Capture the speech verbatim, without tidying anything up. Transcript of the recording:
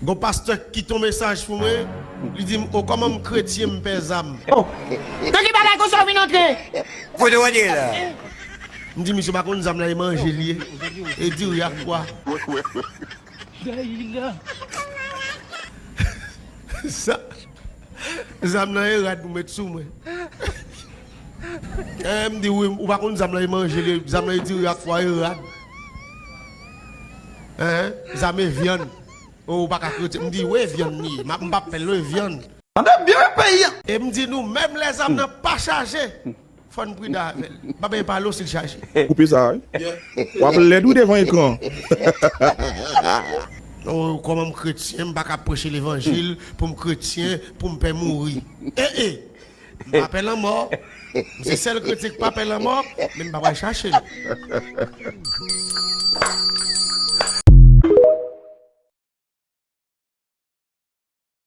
Gon pastè ki kite yon mesaj pou mwen, li di m, o, kòman m kretyen m pè zam? Nan ki bagay konsa w vin antre? Kote w ye la? M di misye pa konn zam la e manje l ye. E diri ak pwa. Sa, zam nan e rad ou met sou mwen. Eh, m di wi, ou pa konn zam nan e manje l ye, zam nan e diri ak pwa e rad. Hein? Zam e vyann. O, ou pa ka kretyen. M di wi e vyann li ye. M ap, m p ap pè l non e vyann. Tande byen wi peyi a. E m di nou menm lè zam nan pa chaje, fò n pridan avè l. M pa bezwen pale w si l chaje. Koupe sa wi. W ap lèd wi devan ekran. O, kòman m kretyen, m pa ka preche levanjil pou m kretyen, pou m pè mouri. E, e, m pa pè lanmò. M se sèl kretyen ki pa pè lanmò, men m pa pral chache l.